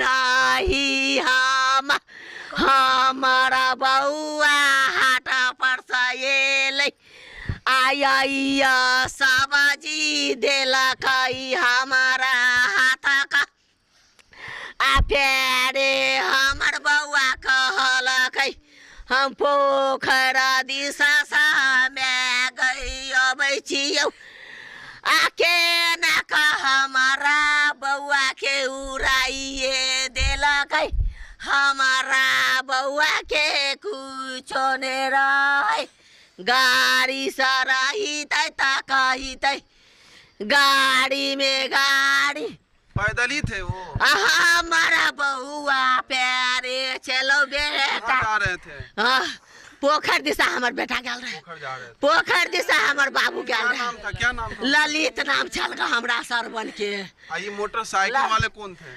रही हम हमारा बौआ हाट पर से एलै आय सब्जी देलकै हमारा हाथक आ फेरे हमर बौआ कहलकै हम पोखर दिशा मे गई अबै छियौ आ केना कऽ हमारा बौआ के उड़ाइए देलकै। हमारा बौआ के कुछो ने रहै, गाड़ी से रहितै तऽ कहितै गाड़ी में गाड़ी। पैदल ही थे वो? हमारा बउआ प्यारे चलो बेटा। कहाँ जा रहे थे? हाँ, पोखर दिशा हमर बेटा गेल रहे। पोखर जा रहे थे। पोखर दिशा हमर बाबू गेल क्या रहे। नाम था, क्या नाम था? ललित नाम छल ग हमरा सरवन के। आ ये मोटरसाइकिल वाले कौन थे?